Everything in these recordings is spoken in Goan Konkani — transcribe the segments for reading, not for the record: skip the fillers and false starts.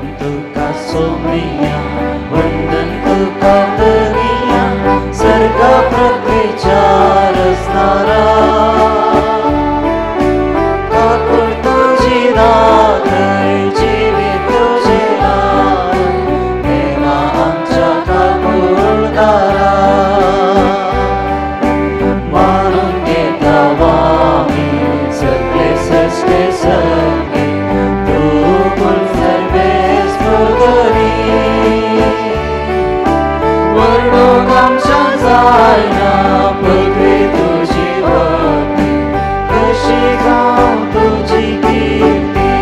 प्रणाम तुका सोमिया, वंदन तुका धनिया, सर्गा पृथ्वीच्या रचणारा. काकूळ तुजी दाखय, जिवीत तुजें लाय, देवा आमच्या काकुळदारा. मानून घेता आमी सगळे सृश्टे संगी, तूं पूण सर्वेस्पर धनी. वर्णूक आमच्या जायना पृथ्वी तुजी वती, कशी गावं तुजी कीर्ती.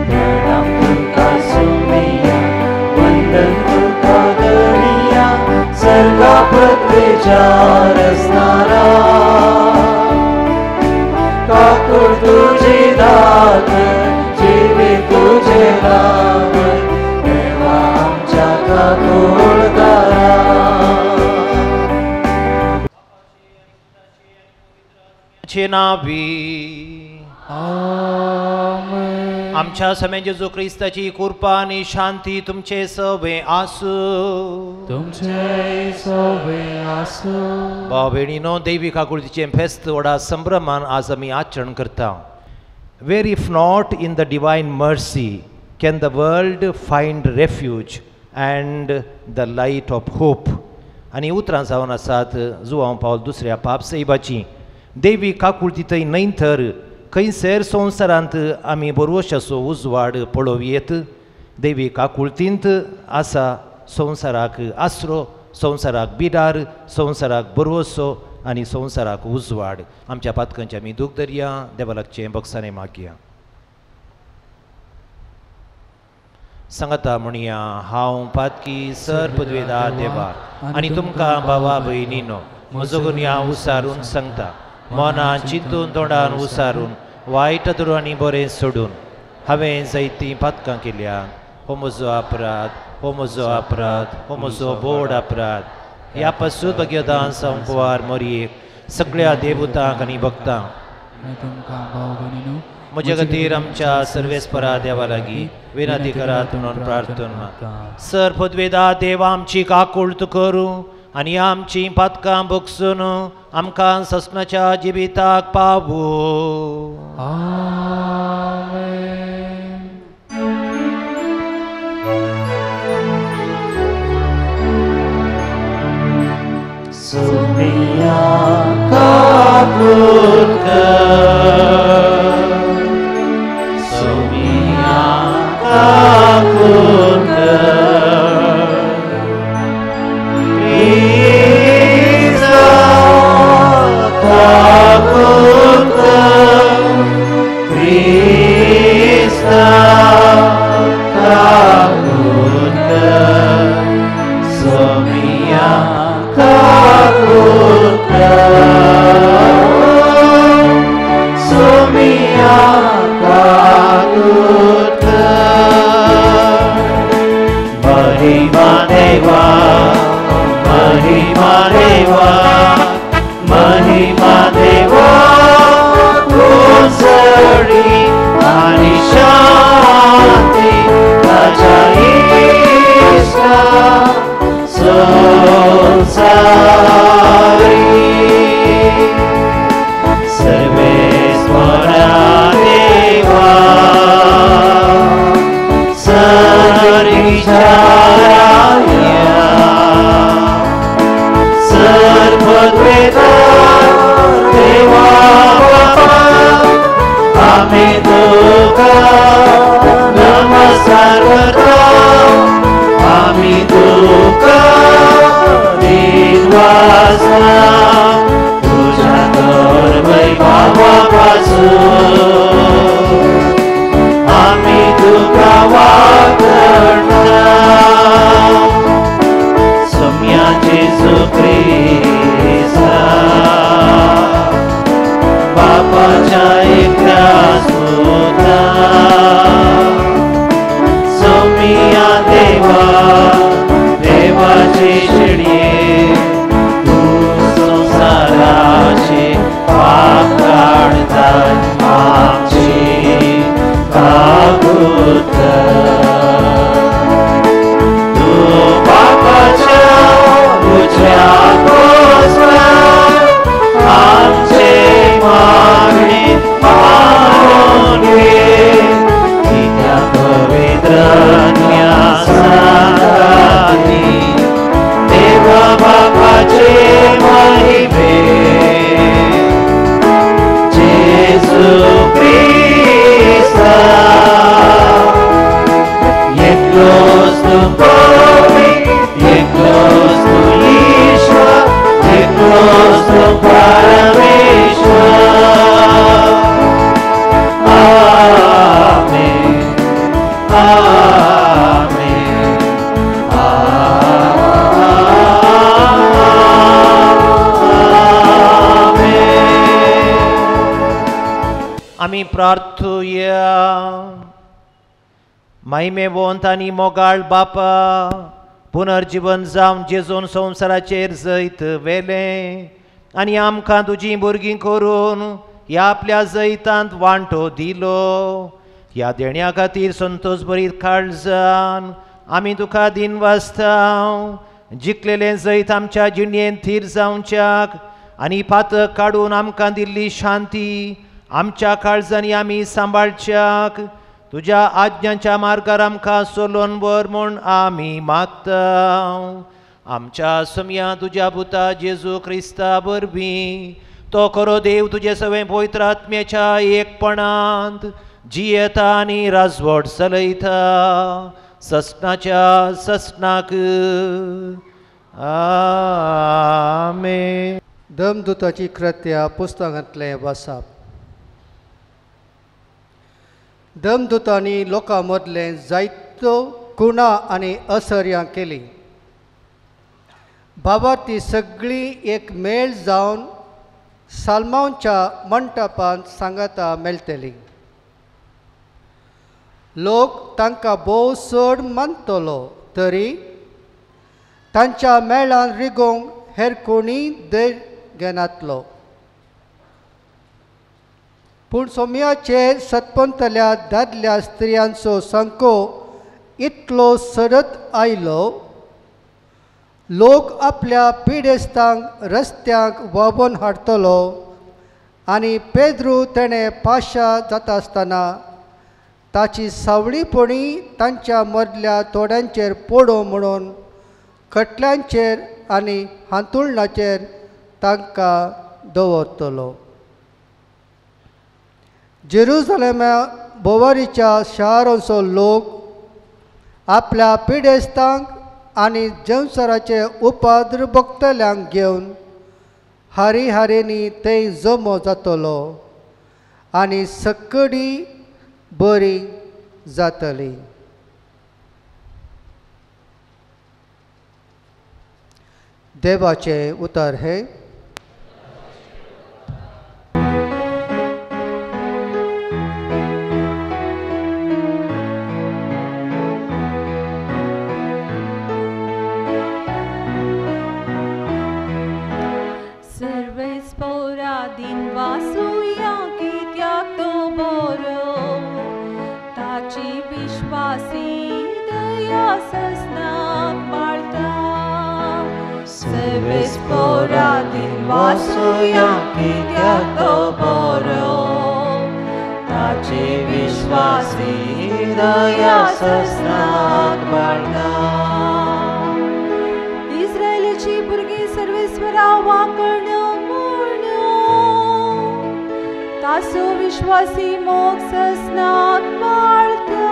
प्रणाम तुका सोमिया, वंदन तुका धनिया, सर्गा पृथ्वीच्या रचणारा. काकूळ तुजी दाखय, जिवीत तुजें लाभय, देवा आमच्या काकुळदारा. नावी आमच्या समें जेजू क्रिस्ताची कृपा आनी शांती तुमचे सवे आसूं. तुमचे सवे आसूं. भाव भयणीनो, देवी काकुळतीचें फेस्त व्हडा संभ्रमान आज आमी आचरण करता. Where if not in the divine mercy can the world find refuge and the light of hope. आनी उतरां जावन आसात जुवांव पावल दुसऱ्या पाप साहेबाची. देवी काकुळती थंय न्हय तर खंयसर संवसारांत आमी बरोवशाचो उजवाड पळोवयेत. देवी काकुळतींत आसा संवसाराक आसरो, संवसाराक बिडार, संवसाराक बरवसो आनी संवसाराक उजवाड. आमच्या पातकांचे आमी दूख दरया, देवा लागचें बक्षाने मागया. सांगता म्हणया, हांव पातकी सर पदवेदा देवा आनी तुमकां भावा भयणीनो म्हजो गुन्यांव उसारून सांगता. मनान चिंतून तोंडान उसारून वायट दुरांनी बरें सोडून हांवें जायतीं पातकां केल्या. हो म्हजो अपराध, हो म्हजो अपराध, हो म्हजो बोड अपराध. ह्या पासून भगवतान संकुवार मोरयेक सगळ्या देवतांक आनी भक्तांक म्हजे खातीर आमच्या सर्वेस्परा देवा लागीं विनंती करात म्हणून प्रार्थना. सर पदवेदा देवा आमची काकुळट करूं आनी आमची पातकां बगसून आमकां ससनाच्या जिविताक पावूं. सोमिया काकूळ कर, सोमिया काकूळ कर, क्रिस्ता काकूळ कर, क्रिस्ता काकूळ कर, सोमिया काकूळ कर, सोमिया काकूळ कर. महिमा देवा, महिमा देवा, महिमा देवा, कोसळी आनी शांती ताच्या इश्टा संवसारी. सर्वेस्परा देवा, सर्विचाराया, सर्वद्वेदा देवा बापा, आमी तुका नमस्कार करता, आमी तुका दिनवासता, तुज्या तर वैभवा पासून आमी तुका वागणता. सोम्या जेजू क्रिस्ता, बापाच्या एकल्या सुता, सोमिया देवा, देवाचे शेळये, तूं संवसाराचे पाप काडताय, आमची काकूळ आमी प्रार्थुया. महिमेवंत आनी मोगाळ बापा, पुनर्जीवन जावन जेजून संवसाराचेर जैत व्हेलें आनी आमकां तुजीं भुरगीं करून ह्या आपल्या जैतांत वांटो दिलो. ह्या देण्या खातीर संतोश भरीत काळजान आमी तुका दिनवासता. जिखलेलें जैत आमच्या जिणेंत थीर जावच्याक आनी पातक काडून आमकां दिल्ली शांती आमच्या काळजांनी आमी सांबाळच्याक तुज्या आज्ञांच्या मार्गार आमकां चलोवन व्हर म्हूण आमी मागता. आमच्या समया तुज्या पुता जेजू क्रिस्ता वरवीं तो खरो देव तुजे सगळें पवित्र आत्म्याच्या एकपणांत जियेता आनी राजवट चलयता ससनाच्या ससनाक. आमेन. दमदूताची कृत्या पुस्तकांतलें वाचप. दमदूतांनी लोकां मदलें जायत्यो गुणा आनी असर्यां केली. बाबा ती सगळी एक मेळ जावन साल्मांवच्या मंटपांत सांगाता मेळटली. लोक तांकां भोव चड मानतलो तरी तांच्या मेळान रिगोवंक हेर कोणीय धैर्य घेनातलो. पूण सोम्याचेर सतपंतल्या दादल्या स्त्रियांचो संको इतलो सरत आयलो, लोक आपल्या पिडेस्तांक रस्त्यांक व्हांवोवन हाडटलो आनी पेद्रू तेणें पाशा जाता आसतना ताची सावळीपणी तांच्या मदल्या थोड्यांचेर पडूं म्हणून खटल्यांचेर आनी हांतुळणाचेर तांकां दवरतलो. जेरुजलेमा भोंवरीच्या शारांचो लोक आपल्या पिडेस्तांक आनी जंवसराचे उपाद्र भोगतल्यांक घेवन हारी हारींनी थंय जमो जातलो आनी सकडी बरी जातली. देवाचें उतर हें. वासुया कित्याक तो बरो, ताची विश्वासी दया ससनाक बाळटा. इस्रायलाची भुरगीं सर्वेस्वरा वांकण म्हूण ताचो विश्वासी मोग ससनाक बाळटा.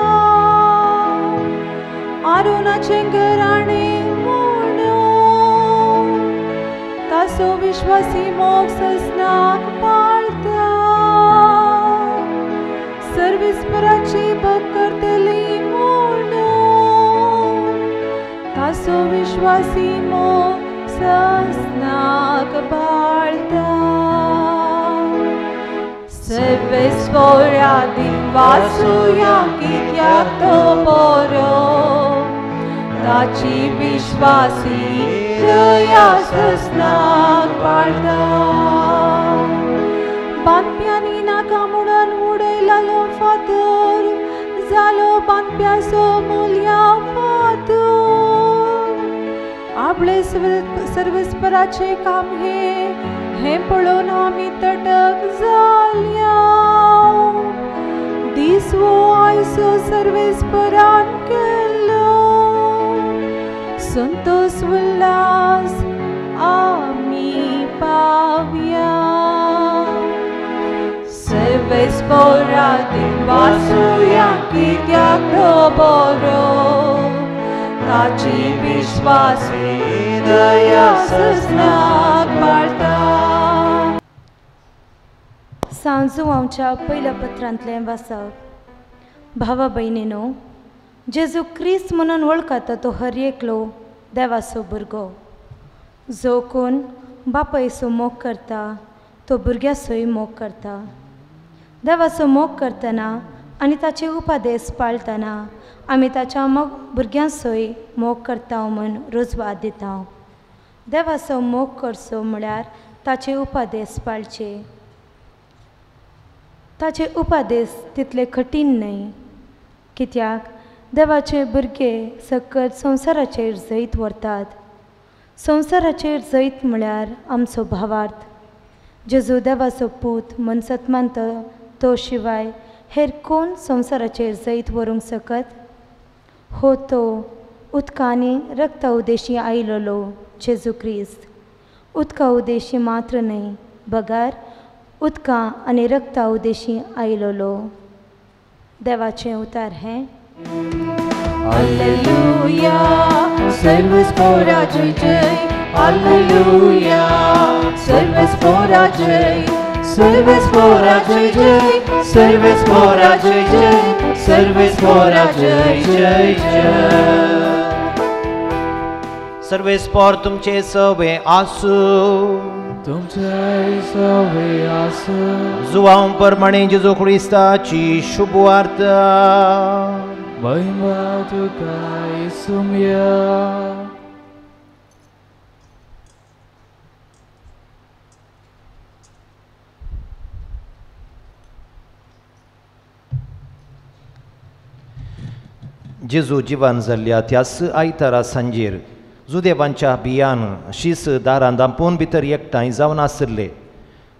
आरोनाचें घराणें म्हूण ताचो विश्वासी मोग ससनाक पाळटा. सर्वेस्पराची भक्त करतली म्हूण ताचो विश्वासी मोग ससनाक पाळटा. सर्वेस्परा दिनवासुया कित्याक तो बरो, ताची विश्वासी दया ससनाक पाळटा. बांदप्यांनी नाका म्हणून उडयलालो फातर जालो बांदप्याचो मुल्या फातर. आपले सर्वेस्पराचें काम हें, हें पळोवन आमी तटक जाल्या. दीस वो आयचो सर्वेस्परान केल्लो, संतोष उल्हास आमी पावया. सर्वेस्परा दिनवासुया कित्याक तो बरो, ताची विश्वासी दया ससनाक पाळटा. सांजुवांच्या पयल्या पत्रांतलें वाचप. भावा भयणीनो, जेजू क्रिस्त म्हणून वळखता तो हर एकलो देवाचो भुरगो. जो कोण बापायचो मोग करता तो भुरग्याचोय मोग करता. देवाचो मोग करतना आनी ताचे उपादेस पाळतना आमी ताच्या मोग भुरग्यांसोय मोग करता म्हूण रुजवात दिता. देवाचो मोग करचो म्हळ्यार ताचे उपादेस पाळचे. ताचे उपादेस तितले कठीण न्हय, कित्याक देवाचे भुरगे सकत संवसाराचेर जैत व्हरतात. संवसाराचेर जैत म्हळ्यार आमचो भावार्थ. जेजू देवाचो पूत म्हूण सतमानता तो शिवाय हेर कोण संवसाराचेर जैत व्हरूंक सकत? हो तो उदका आनी रक्ता उदेशी आयिल्लो जेजू क्रिस्त. उदका उदेशी मात्र न्हय, बगर उदका आनी रक्ता उदेशी आयिल्लो. देवाचें उतार हें. Alleluia, servus pora jai jai. Alleluia, servus pora jai. Servus pora jai jai. Servus pora jai jai. Servus pora jai jai jai. Sarves पोर तुमचे सवे आसू, तुमचे सवे आसू. जुवांव परमाणे जेजू क्रिस्ताची शुभ वार्ता. महिमा तुका येसुम्या. जेजू जिवन जाल्ल्या त्यास आयतारा सांजेर जुदेवांच्या बियान शीस दारान दांपून भितर एकठांय जावन आशिल्ले.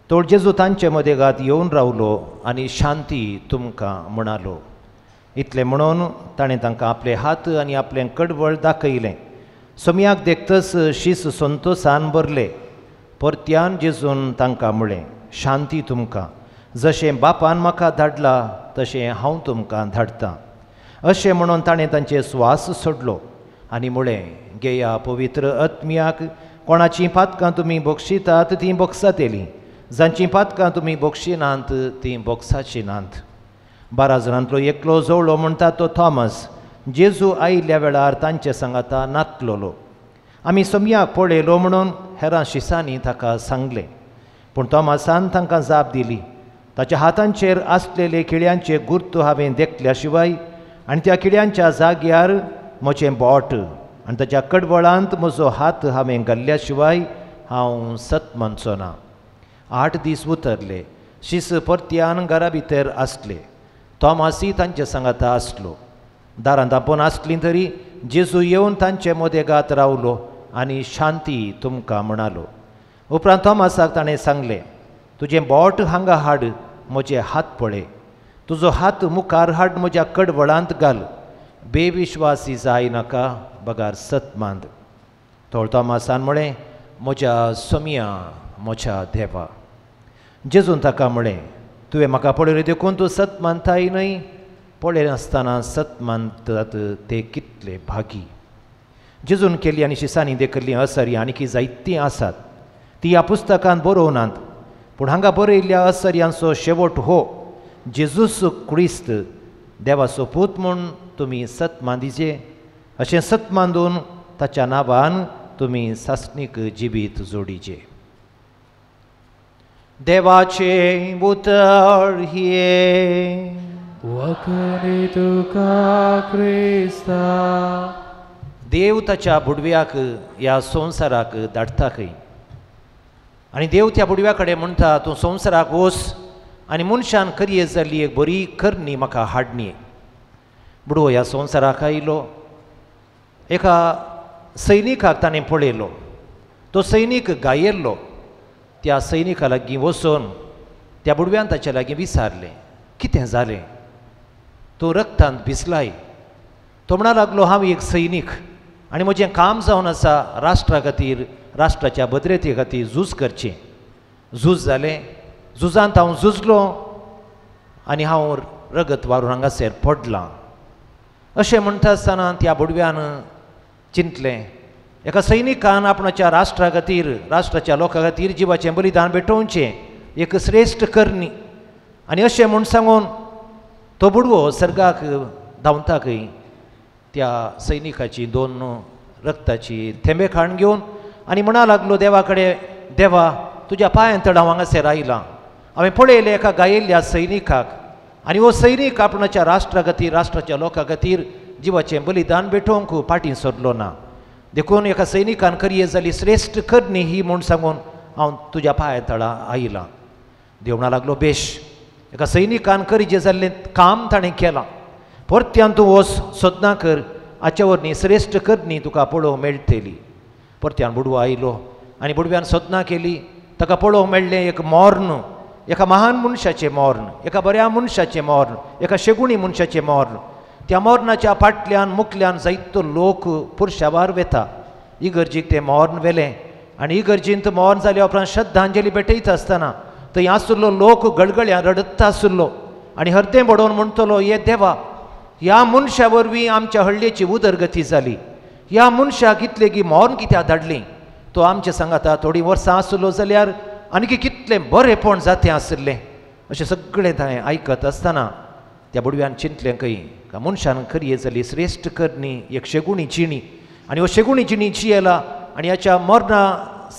तो जेजू तांचे मदेगात येवन रावलो आनी शांती तुमकां म्हणालो. इतलें म्हणून ताणें तांकां आपले हात आनी आपलें कडवळ दाखयलें. सोमयाक देखतच शीस संतोसान भरले. परत्यान जेजून तांकां म्हळें, शांती तुमकां. जशें बापान म्हाका धाडला तशें हांव तुमकां धाडटां. अशें म्हणून ताणें तांचे स्वास सोडलो आनी म्हळें, घेया पवित्र आत्म्याक. कोणाचीं पातकां तुमी बक्षितात तीं बक्षातेलीं, जांचीं पातकां तुमी बक्षिनात तीं बक्षाचीं नात. 12 जाणांतलो एकलो जवळो म्हणटा तो थॉमस जेजू आयिल्ल्या वेळार तांचे सांगाता नातलोलो. आमी सोमयाक पळयलो म्हणून हेरां शिसांनी ताका सांगलें. पूण थॉमसान तांकां जाप दिली, ताच्या हातांचेर आसलेले किळ्यांचे गुर्तू हांवें देखल्या शिवाय आनी त्या किळ्यांच्या जाग्यार म्हजें बोट आनी ताच्या कडवळांत म्हजो हात हांवें घाल्ल्या शिवाय हांव सत मानचो ना. 8 दीस उतरले. शीस परत्यान घरा भितर आसले. थॉमासी तांचे सांगाता आसलो. दारां दांपून आसलीं तरी जेजू येवन तांचे मदेगात रावलो आनी शांती तुमकां म्हणालो. उपरांत थॉमासाक ताणें सांगलें, तुजें बोट हांगा हाड, म्हजे हात पळय. तुजो हात मुखार हाड, म्हज्या कडवळांत घाल. बेविश्वासी जाय नाका, बगार सत मांद. थोळ थॉमासान म्हळें, म्हज्या सोमया, म्हज्या देवा. जेजून ताका म्हळें, तुवें म्हाका पळयलें देखून तूं सत मानताय न्हय? पळयनासतना सत मानतात ते कितले भागी. जेजून केली आनी शिसांनी देखिल्लीं असर्यां आनीकी जायतीं आसात, ती ह्या पुस्तकांत बरोवनात. पूण हांगा बरयल्ल्या असर्यांचो शेवट हो, जेजूस क्रिस्त देवाचो पूत म्हूण तुमी सत मांदिजे. अशें सत मांदून ताच्या नांवान तुमी सासणीक जिबीत जोडीचे. देवाचें उतर हें. वखणी तुका क्रिस्ता. देव ताच्या बुडव्याक ह्या संवसाराक धाडटा खंय, आनी देव त्या बुडव्या कडेन म्हणटा, तूं संवसाराक वच आनी मनशान करये जाल्ली एक बरी करणी म्हाका हाडणी. बुडवो ह्या संवसाराक आयलो. एका सैनिकाक ताणें पळयलो. तो सैनीक गायेल्लो. त्या सैनिका लागीं वचून त्या बुडव्यान ताच्या लागीं विचारलें, कितें जालें? तूं रक्तांत भिजलाय. तो म्हणा लागलो, हांव एक सैनीक आनी म्हजें काम जावन आसा राष्ट्रा खातीर, राष्ट्राच्या भद्रते खातीर झूज करचें. झूज जालें, झुजांत हांव झुजलो आनी हांव रगत वारून हांगासर पडलां. अशें म्हणटा आसतना त्या बुडव्यान चिंतलें, एका सैनिकान आपणाच्या राष्ट्रा खातीर, राष्ट्राच्या लोकां खातीर जिवाचें बलिदान भेटोवचें एक श्रेश्ठ करणी. आनी अशें म्हूण सांगून तो बुडवो सर्गाक धांवता खंय त्या सैनिकाची 2 रक्ताची थेंबे खाण घेवन आनी म्हणा लागलो देवा कडेन, देवा तुज्या पांयां तड हांव हांगासर आयलां, हांवें पळयलें एका गायिल्ल्या सैनिकाक आनी हो सैनीक आपणाच्या राष्ट्रा खातीर, राष्ट्राच्या लोकां खातीर जिवाचें बलिदान भेटोवंक फाटीं सरलो ना. देखून एका सैनिकान करये जाली श्रेश्ठ करणी ही म्हूण सांगून हांव तुज्या पांया तळा आयलां. देव म्हणा लागलो, बेश, एका सैनिकान करचें जाल्लें काम ताणें केलां, परत्यान तूं वच सोदना कर, हाचे वरवीं श्रेश्ठ करणी तुका पळोवंक मेळटली. परत्यान बुडवो आयलो आनी बुडव्यान सोदना केली, ताका पळोवंक मेळ्ळें एक मर्ण, एका महान मनशाचें मर्ण, एका बऱ्या मनशाचें मर्ण, एका शेगुणी मनशाचें मर्ण. त्या मरणाच्या फाटल्यान मुखल्यान जायतो लोक पुरशावार वेता. इगर्जीक तें मर्ण व्हेलें आनी इगर्जींत मर्ण जाल्या उपरांत श्रद्धांजली भेटयता आसतना थंय आशिल्लो लोक गळगळ्यां रडत आशिल्लो आनी हरदें बडोवन म्हणटलो, हे देवा, ह्या मनशा वरवीं आमच्या हळ्ळेची उदरगती जाली, ह्या मनशाक इतलेगी मर्ण कित्याक धाडली, तो आमच्या सांगाता थोडीं वर्सां आशिल्लो जाल्यार आनीक कितलें बरेंपण जातें आशिल्लें. अशें सगळें ताणें आयकत आसतना त्या बुडव्यान चिंतलें खंय का मनशान करये जाली श्रेश्ठ करणी, एक शेगुणी जिणी, आनी हो शेगुणी जिणी जियेला आनी ह्याच्या मरणा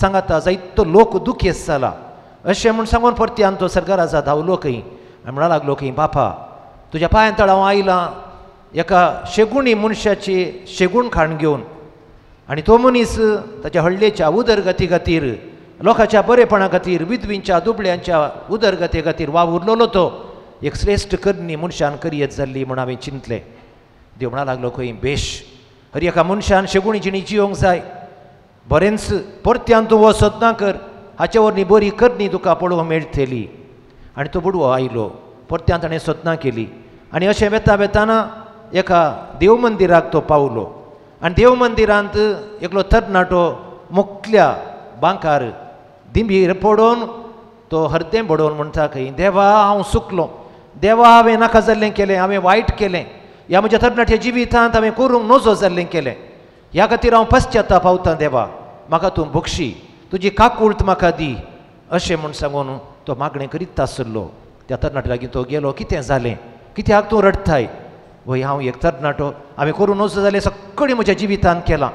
सांगाता जायतो लोक दुखेस्त जाला. अशें म्हूण सांगून परत्यान तो सरकाराचा धांवलो खंय आनी म्हणा लागलो खंय, बापा, तुज्या पांयां तळा हांव आयलां एका शेगुणी मनशाची शेगूण खाण घेवन, आनी तो मनीस ताच्या हळ्ळेच्या उदरगती खातीर, लोकांच्या बरेपणा खातीर, विधवींच्या दुबळ्यांच्या उदरगती खातीर वावुरलोलो तो एक श्रेश्ठ करणी मनशान करयेत जाल्ली म्हूण हांवें चिंतलें. देव म्हणा लागलो खंय, बेश, हर एका मनशान शेगुणी जिणी जियोंक जाय, बरेंच परत्यान तूं हो सोदना कर, हाचे वरवीं बरी करणी तुका पळोवंक मेळटली. आनी तो बुडवो आयलो, परत्यान ताणें सोदना केली आनी अशें वेता वेताना एका देव मंदिराक तो पावलो आनी देव मंदिरांत एकलो तरणाटो मुखल्या बांकार दिंबीर पडोवन तो हरदें बडोवन म्हणटा खंय, देवा हांव चुकलो, देवा हांवें नाका जाल्लें केलें, हांवें वायट केलें, ह्या म्हज्या तरणाट्या जिवितांत हांवें करूंक नजो जाल्लें केलें, ह्या खातीर हांव पश्चाताप पावतां, देवा म्हाका तूं बक्षी, तुजी काकूळत म्हाका दी, अशें म्हूण सांगून तो मागणें करीत आशिल्लो. त्या तरणाट्या लागीं तो गेलो, कितें जालें, कित्याक तूं रडटाय? वय हांव एक तरणाटो, हांवें करूं नजो जालें सगळें म्हज्या जिवितांत केलां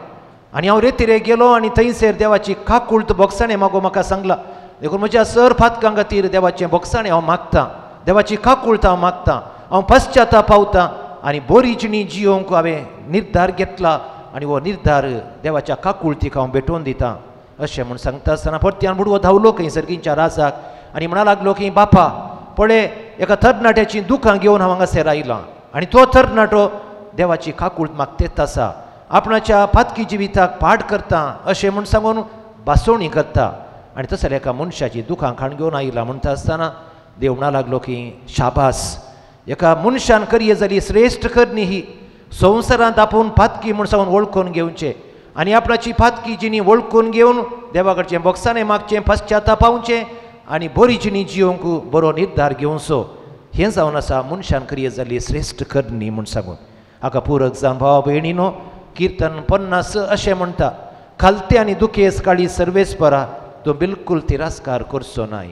आनी हांव रेतिरे गेलो आनी थंयसर देवाची काकूळत बोगसाणें मागो म्हाका सांगलां, देखून म्हज्या सर फातकां खातीर देवाचें बोगसाणें हांव मागतां, देवाची काकूळत हांव मागतां, हांव पश्चाताप पावतां आनी बरी जिणी जियोंक हांवें निर्धार घेतला आनी हो निर्धार देवाच्या काकूळतीक हांव भेटोवन दितां. अशें म्हूण सांगता आसतना परत्यान बुडवो धांवलो खंय सर्गींच्या राजाक आनी म्हणा लागलो की, बापा पळय, एका तरणाट्याचीं दुखां घेवन हांव हांगासर आयलां आनी तो तरणाटो देवाची काकूळत मागतेच आसा, आपणाच्या पातकी जिविताक पाठ करता अशें म्हूण सांगून बासोवणी करता आनी तसल्या एका मनशाची दुखां खाण घेवन आयला. म्हणटा आसतना देव म्हणा लागलो की, शाबास, एका मनशान करये जाली श्रेश्ठ करणी ही, संवसारांत आपूण पातकी म्हूण सांगून वळखून घेवचें आनी आपणाची पातकी जिणी वळखून घेवन देवा कडचें बोगसाणें मागचें, पश्चाताप पावचें आनी बरी जिणी जियोंक बरो निर्धार घेवचो, हें जावन आसा मनशान करये जाली श्रेश्ठ करणी म्हूण सांगून. हाका पूरक जावन भावा भयणीनो, किर्तन 50 अशें म्हणटा, खालते आनी दुखेस काळी सर्वेस्परा तूं बिलकूल तिरस्कार करचो नाय,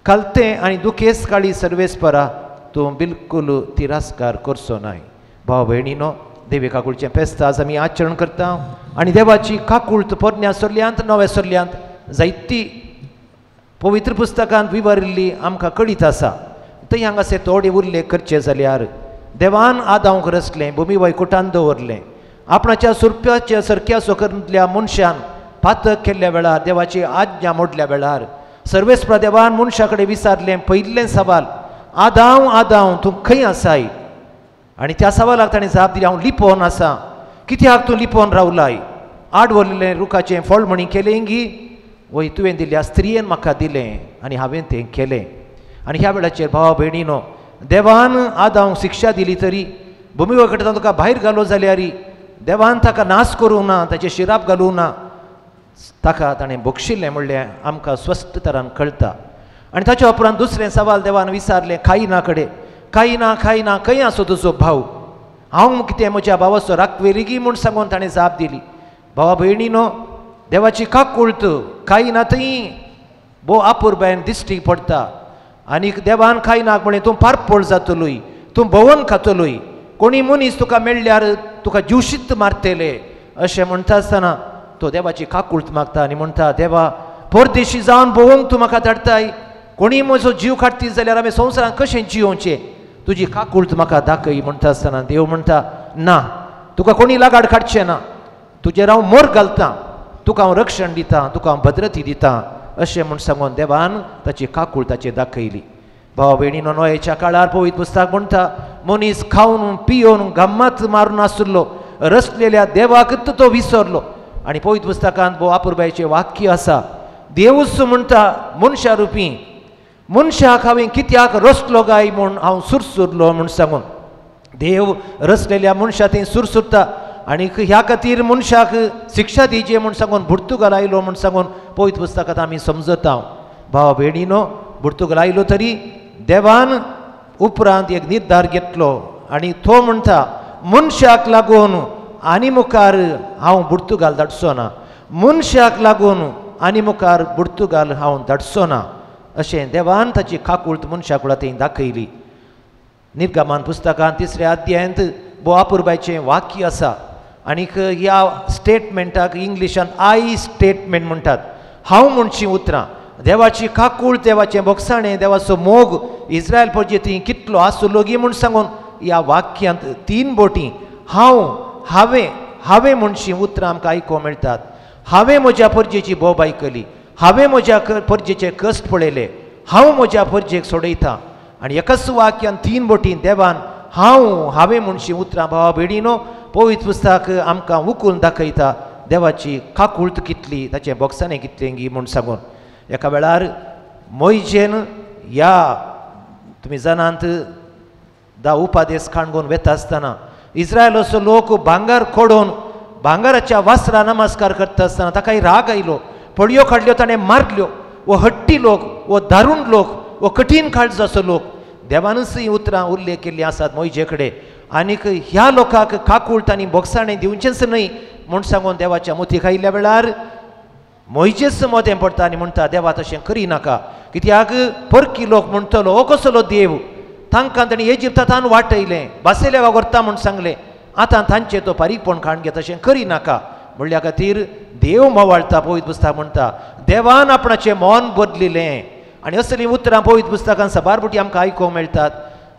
खालते आनी दुखेस काळी सर्वेस्परा तूं बिलकूल तिरस्कार करचो नाय. भाव भयणीनो, देवी काकुळचें फेस्त आज आमी आचरण करता आनी देवाची काकूळत पोरण्या सोल्यांत नव्या सोल्यांत जायती पवित्र पुस्तकांत विवरिल्ली आमकां कळीत आसा. थंय हांगासर थोडे उल्लेख करचे जाल्यार देवान आदावंक रचलें, भुमी वैकुटान दवरलें, आपणाच्या सुरप्याच्या सरक्या सोकरतल्या मनशान पातक केल्ल्या वेळार, देवाची आज्ञा मोडल्या वेळार सर्वेस्पर देवान मनशा कडेन विचारलें पयलें सवाल, आदाव आदाव तूं खंय आसाय? आनी त्या सवालाक ताणें जाप दिली, हांव लिपोवन आसा. कित्याक तूं लिपोवन रावलाय? आड व्हरलें रुखाचें फळ म्हणी केलें गी? वय तुवें दिल्या स्त्रियेन म्हाका दिलें आनी हांवें तें केलें. आनी ह्या वेळाचेर भावा भयणीनो, देवान आदावंक शिक्षा दिली तरी भुमी वकटान तुका भायर घालो जाल्यार देवान ताका नाश करूंक ना, ताचें शिराप घालूंक ना, ताका ताणें बक्षिल्लें म्हणलें आमकां स्वस्थ तरान कळटा. आनी ताच्या उपरांत दुसरें सवाल देवान विचारलें कायना कडेन, कायना कायना खंय आसो तुजो भाव? हांव कितें म्हज्या भावाचो राखवेली म्हूण सांगून ताणें जाप दिली. भावा भयणीनो, देवाची काकूळत कायना थंय भोव आपुरबायन दिश्टी पडटा आनी देवान कायनाक म्हणलें, तूं पारपोळ जातलोय, तूं भोंवन खातलोय, कोणी मनीस तुका मेळ्ळ्यार तुका जिवशीत मारतले. अशें म्हणटा आसतना तो देवाची काकूळत मागता आनी म्हणटा, देवा परदेशी जावन भोंवंक तूं म्हाका धाडटाय, कोणी म्हजो जीव काडटी जाल्यार आमी संवसारांत कशें जियोवचें, तुजी काकूळत म्हाका दाखय म्हणटा आसतना देव म्हणटा ना, तुका कोणी लागाड काडचें ना, तुजेर हांव मोर घालतां, तुका हांव रक्षण दितां, तुका हांव भद्रती दितां अशें म्हूण सांगून देवान ताची काकूळ ताचेर दाखयली. भाव भयणीनो, नोयेच्या काळार पवित्र पुस्तक म्हणटा मनीस खावन पियोवन गम्मत मारून आसलो, रचलेल्या देवाकच तो विसरलो. आनी पवित्र पुस्तकांत भोव अपुरबायेचें वाक्य आसा, देवूच म्हणटा मनशा रुपी मनशाक हांवें कित्याक रचलो काय म्हूण हांव सुरसुरलो म्हूण सांगून. देव रचलेल्या मनशा थंय सुरसुरता आनी ह्या खातीर मनशाक शिक्षा दिवची म्हूण सांगून बुर्तुगाल आयलो म्हूण सांगून पवित्र पुस्तकांत आमी समजता. भाव भयणीनो, बुर्तुगाल आयलो तरी देवान उपरांत एक निर्धार घेतलो आनी तो म्हणटा मनशाक लागून आनी मुखार हांव बुर्तुगाल धाडचो ना, मनशाक लागून आनी मुखार बुर्तुगाल हांव धाडचो ना अशें देवान ताची काकूळत मनशा कुळा थंय दाखयली. निर्गमान पुस्तकांत तिसऱ्या अध्यायांत भोव अपुरबायेचें वाक्य आसा आनीक ह्या स्टेटमेंटाक इंग्लिशान I statement म्हणटात. हांव म्हणची उतरां, देवाची काकूळ, देवाचें बोगसाणें, देवाचो मोग इस्रायल परजे थंय कितलो आसलो गी म्हूण सांगून ह्या वाक्यांत तीन बोटी हांव, हांवें, हांवें म्हणची उतरां आमकां आयकूंक मेळटात. हांवें म्हज्या परजेची बोब आयकली, हांवें म्हज्या परजेचे कश्ट पळयले, हांव म्हज्या परजेक सोडयतां. आनी एकाच वाक्यान तीन बोटी देवान हांव, हांवें म्हणची उतरां भावा भयणीनो पवित्र पुस्तक आमकां उकून दाखयता देवाची काकूळत कितली, ताचें बोगसाणें कितलें गी म्हूण सांगून. एका वेळार मोयजेन ह्या तुमी जाणांत दा उपादेस काणगून वेता आसतना इस्रायलाचो लोक भांगर खोडून भांगराच्या वासरा नमस्कार करता आसतना ताकाय राग आयलो, पळयो काडल्यो ताणें मारल्यो. वो हट्टी लोक, वो दारूण लोक, वो कठीण काळजाचो लोक. देवानूच ही उतरां उल्लेख केल्लीं आसात मोयजे कडेन आनीक ह्या लोकांक काकूळत आनी बोगसाणें दिवचेंच न्हय म्हूण सांगून देवाच्या मुतीक आयिल्ल्या वेळार मोयजेच मोदें पडटा आनी म्हणटा देवा तशें करिनाका, कित्याक परकी लोक म्हणटलो हो कसलो देव, तांकां ताणें इजिप्तांत वाटयलें, बासेल्या व्हरता म्हूण सांगलें, आतां तांचें तो पारीकपण काडून घेता, तशें करिनाका म्हणल्या खातीर देव मोवाळटा. पवित्र पुस्तक म्हणटा देवान आपणाचें मन बदलिलें. आनी असलीं उतरां पवित्र पुस्तकान साबार बोटी आमकां आयकूंक मेळटात.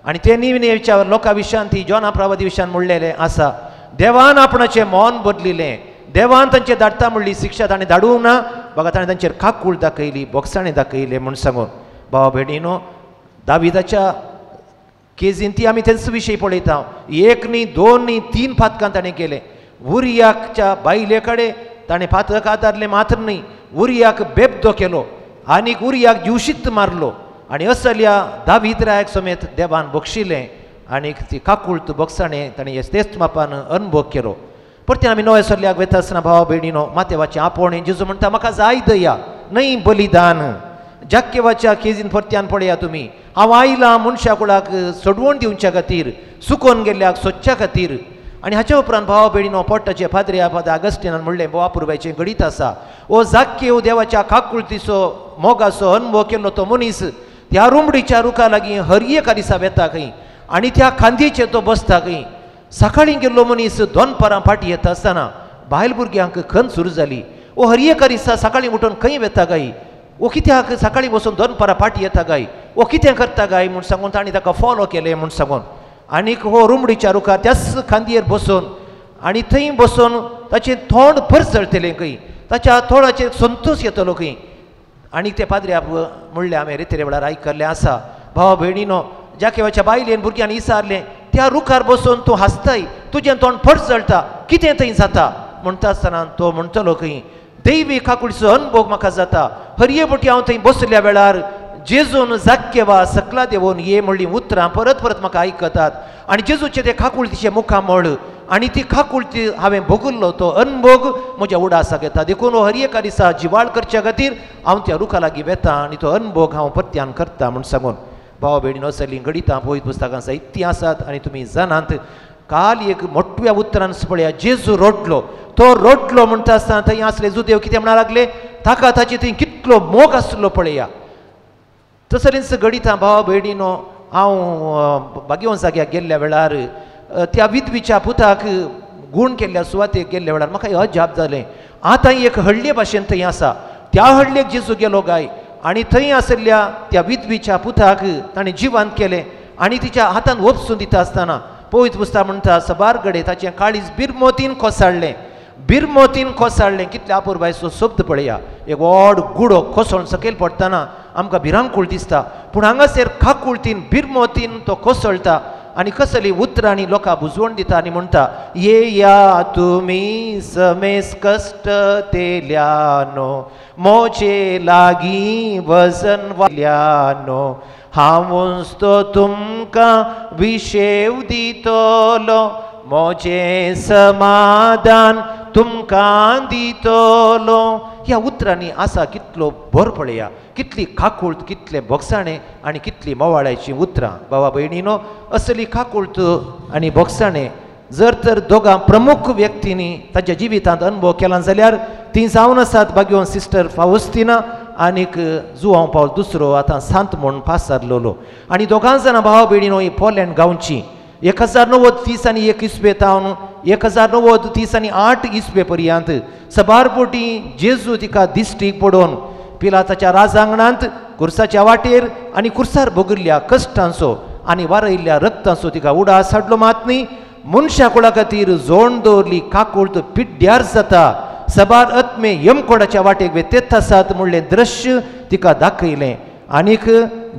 आनी ते निविनेच्या लोकां विशयान ती जॉना प्रावादी विशयान म्हणलेलें आसा, देवान आपणाचें मन बदलिलें, देवान तांचें धाडटा म्हणली शिक्षा ताणें धाडूंक ना, बघा ताणें तांचेर काकूळ दाखयली, बोगसाणें दाखयलें म्हूण सांगून. भावा भयणीनो, दाविदाच्या केजीन ती आमी तेंच विशय पळयता. एक न्ही, दोन न्ही, तीन पातकां ताणें केलें. उरियाच्या बायले कडेन ताणें पातक आदारलें मात्र न्ही, उरियाक बेबदो केलो आनीक उरियाक जिवशीत मारलो. आनी असल्या दावीद रायाक समेत देवान बक्षिलें आनीक ती काकूळत बोगसाणें ताणें तेच मापान अनुभव केलो. परते आमी नव्या सरल्याक वेता आसतना भावा भयणीनो मातेवाचें आपोवणें जेजू म्हणटा म्हाका जाय दया न्हय बलिदान. जाक्केवाच्या केजीन परत्यान पळया तुमी, हांव आयलां मनशा कुळाक सोडवण दिवच्या खातीर, सुकोवन गेल्ल्याक सोदच्या खातीर. आनी हाच्या उपरांत भावा भयणीनो पोटाचे फादऱ्या फादर आगस्टिनान म्हणलें भोव अपुरबायेचें घडीत आसा, ओ जाक्केव देवाच्या काकुळतीचो मोगाचो अनुभव केल्लो तो मनीस त्या रुमडीच्या रुखा लागीं हर एका दिसा वेता खंय आनी त्या खांदयेचेर तो बसता खंय. सकाळीं गेल्लो मनीस दोनपरां फाटी येता आसतना बायल भुरग्यांक खंत सुरू जाली, ओ हर एका दिसा सकाळीं उठून खंय वेता काय, ओ कित्याक सकाळीं बसून दोनपरां फाटी येता काय, ओ कितें करता काय म्हूण सांगून तांणी ताका फॉलो केलें म्हूण सांगून. आनीक हो रुमडीच्या रुखार त्याच खांदयेर बसून आनी थंय बसून ताचें तोंड परजळटलें खंय, ताच्या तोंडाचेर संतोश येतलो खंय. आनी ते पाद्र्या म्हणलें हांवें रेतेरे वेळार आयकल्लें आसा भावा भयणीनो, जाकेवाच्या बायलेन भुरग्यान विचारलें त्या रुखार बसून तूं हांसताय, तुजें तोंड परजळटा, कितें थंय जाता म्हणटा आसतना तो म्हणटलो खंय दैवी काकुळीचो अनुभव म्हाका जाता, हरये बोटी हांव थंय बसल्या वेळार जेजून जाक्केवा सकला देवून ये म्हणलीं उतरां परत परत म्हाका आयकतात आनी जेजूचें तें काकुळतीचें मुखामळ आनी ती काकुळती हांवें भोगिल्लो तो अनभोग म्हज्या उडासाक येता. देखून हो हर एका दिसा जिवाळ करच्या खातीर हांव त्या रुखा लागीं वेता आनी तो अनभोग हांव परत्यान करता म्हूण सांगून. भावा भयणीनो, सगळीं घडितां पवित्र पुस्तकां साहित्य आसात आनी तुमी जाणात. काल एक मोटव्या उतरान पळया, जेजू रडलो, तो रडलो म्हणटा आसतना थंय आसले जुदेव कितें म्हणा लागले, ताका ताची थंय कितलो मोग आसलो पळया. तसलींच घडितां भावा भयणीनो, हांव बागेवन जाग्याक गेल्ल्या वेळार त्या विधवीच्या पुताक गूण केल्ल्या सुवातेक गेल्ल्या वेळार म्हाका अजाप जालें. आतां एक हळ्ळे भाशेन थंय आसा, त्या हळ्ळेक जेजू गेलो काय आनी थंय आशिल्ल्या त्या विधवीच्या पुताक ताणें जिवंत केलें आनी तिच्या हातान वपसून दिता आसतना पवित्र पुस्तक म्हणटा सबार गडे ताचें काळीज बिरमोतीन कोसळ्ळें, बिरमोतीन कोसळ्ळें. कितले अपुरबायेचो शब्द पळया. एक व्हड गुडो कोसळून सकयल पडटना आमकां भिरांकूळ दिसता, पूण हांगासर काकुळतीन बिरमोतीन तो कोसळटा आनी कसली उतरांनी लोकां बुजवण दिता आनी म्हणटा, येया तुमी समेस कश्ट तेल्यानो, मोजे लागीं वजन वाल्यानो, हांवूच तो तुमकां विशेव दितलो, मोजें समाधान तुमकां दितलो. ह्या उतरांनी आसा कितलो भर पळया, कितली काकूळत, कितले भोगसाणे आनी कितली मोवाळ्याचीं उतरां. बाबा भयणीनो, असली काकूळत आनी भोगसाणे जर तर दोगां प्रमुख व्यक्तींनी ताच्या जिवितांत अनुभव केला जाल्यार तीं जावन आसात भाग्यवंत सिस्टर फावस्तिना आनीक जुवांव पावल दुसरो आतां सांत म्हूण पासारलेलो. आनी दोगां जाणां भावा भयणीनो ही पोलँड गांवची 1931 इस्वे तावन 1938 इस्वे पर्यंत सबार पोटी जेजू तिका दिश्टीक पडोवन पिलाताच्या राजांगणांत कुर्साच्या वाटेर आनी कुर्सार भोगिल्ल्या कश्टांचो आनी वारयल्ल्या रक्तांचो तिका उडास हाडलो. मात न्ही मनशा कुळा खातीर जोण दवरली काकूळत पिड्ड्यार जाता, सबार आत्मे यमकोडाच्या वाटेक वेतेत आसात म्हणलें दृश्य तिका दाखयलें आनीक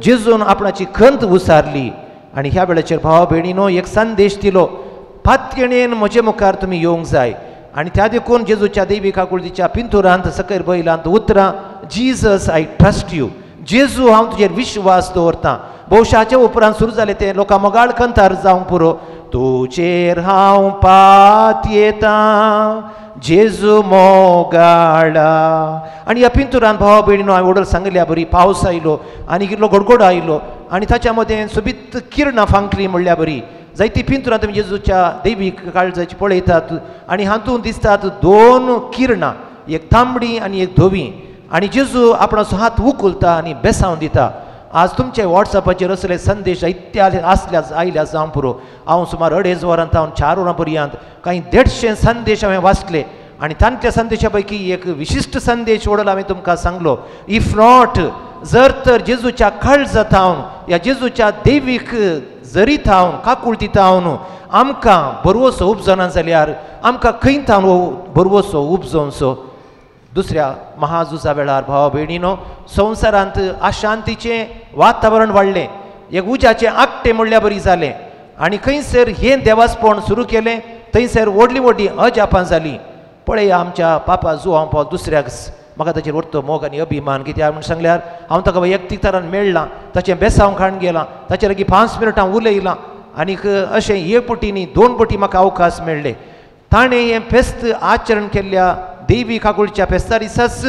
जेजून आपणाची खंत उसारली. आनी ह्या वेळाचेर भावा भयणीनो एक संदेश दिलो, पातयेणेन म्हजे मुखार तुमी येवंक जाय. आनी त्या देखून जेजूच्या देवी काकुळतीच्या पिंतुरांत सकयल बैलांत उतरां, जीजस I trust you, जेजू हांव तुजेर विश्वास दवरतां. भोवशाच्या उपरांत सुरू जालें तें लोकां मोगाळ कंतार जावंक पुरो, तुजेर हांव पातयेतां जेजू मोगाळा. आनी ह्या पिंतुरान भावा भयणीनो हांवें वडल सांगिल्ल्या बरी पावस आयलो आनी कितलो गडगडो आयलो आनी ताच्या मदें सोबीत किरणां फांकली म्हणल्या बरी जायती पिंतुरां तुमी जेजूच्या देवी काळजाची पळयतात आनी हातूंत दिसतात दोन किरणां, एक तांबडी आनी एक धवी. आनी जेजू आपणाचो हात उखलता आनी बेसावन दिता. आज तुमचे वॉट्सएपाचेर असले संदेश जायते आसल्या आयल्या जावंक पुरो. हांव सुमार 2.5 वरां तावन 4 वरां पर्यंत कांय 150 संदेश हांवें वाचले आनी तांच्या संदेशा पैकी एक विशिश्ट संदेश वडल हांवें तुमकां सांगलो, if not जर तर जेजूच्या काळजा थावन ह्या जेजूच्या देवीक जरी थावन काकुळती थावन आमकां बरवसो उपजना जाल्यार आमकां खंय थावन बरवसो उपजोवचो. दुसऱ्या महाझुजा वेळार भावा भयणीनो संवसारांत अशांतीचें वातावरण वाडलें, एक उज्याचें आकटें म्हणल्या बरी जालें आनी खंयसर हें देवासपण सुरू केलें थंयसर व्हडलीं व्हडलीं अजापां जालीं. पळया आमच्या पापा जुवांव पावल दुसऱ्याक म्हाका ताचेर व्हडतो मोग आनी अभिमान, कित्याक म्हूण सांगल्यार हांव ताका वैयक्तीक तरान मेळ्ळां, ताचें बेसांव खाण गेलां, ताचेर लागीं 5 मिनटां उलयलां आनीक अशें एक पटी न्ही 2 पटी म्हाका अवकाश मेळ्ळे. ताणें हें फेस्त आचरण केल्ल्या देवी काकुळच्या फेस्ता दिसाच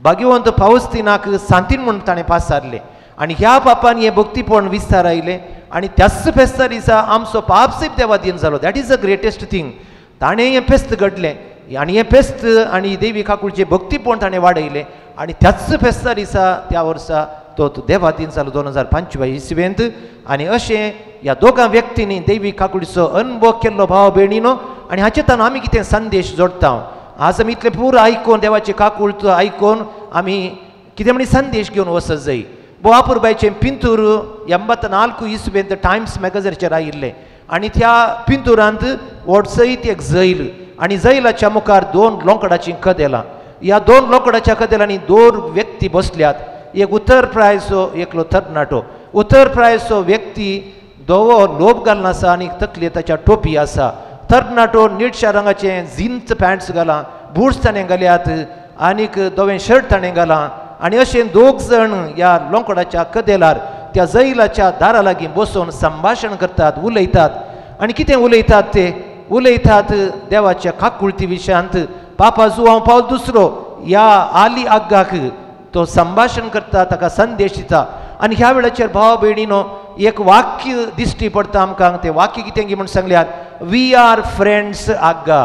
भाग्यवंत पावस्तिनाक सांतीन म्हूण ताणें पासारलें आनी ह्या पापान हें भक्तीपण विस्तार आयलें आनी त्याच फेस्ता दिसा आमचो पाप सयत देवाधीन जालो. That is the greatest thing. ताणें हें फेस्त घडलें आनी हें फेस्त आनी देवी काकुळचें भक्तीपण ताणें वाडयलें आनी त्याच फेस्ता दिसा त्या वर्सा तो देवाधीन जालो 2005 इस्वेंत. आनी अशें ह्या दोगां व्यक्तींनी देवी काकुळचो अनुभव केल्लो भाव भयणीनो. आनी हाचे तान आमी कितें संदेश जोडटा, आज आमी इतलें पुरो आयकून देवाचे काकूळत आयकून आमी कितें म्हणी संदेश घेवन वचत जाय. बोवापुरबायचें पिंतूर 84 इस्वेंत टायम्स मॅगझीनाचेर आयिल्लें आनी त्या पिंतुरांत वडसयत एक जैल आनी जैलाच्या मुखार 2 लोंकडाचीं कदेलां. ह्या 2 लोंकडाच्या कदेलांनी 2 व्यक्ती बसल्यात, एक उतर प्रायचो एकलो तरणाटो. उतर प्रायचो व्यक्ती धवो लोब घालून आसा आनी तकले ताच्या टोपी आसा. तरणाटो निळशा रंगाचें जीन्स पॅन्ट्स घालां, बुट्स ताणें घाल्यात आनीक धवें शर्ट ताणें घालां आनी अशें 2 जाण ह्या लोंकडाच्या कदेलार त्या जैलाच्या दारा लागीं बसून संभाशण करतात, उलयतात. आनी कितें उलयतात ते उलयतात देवाच्या काकुळती विशयांत. पापा जुवांव पावल दुसरो ह्या आली आग्गाक तो संभाशण करता, ताका संदेश दिता. आनी ह्या वेळाचेर भावा भयणीनो एक वाक्य दिश्टी पडटा आमकां. तें वाक्य कितें म्हूण सांगल्यार, we are friends आग्गा,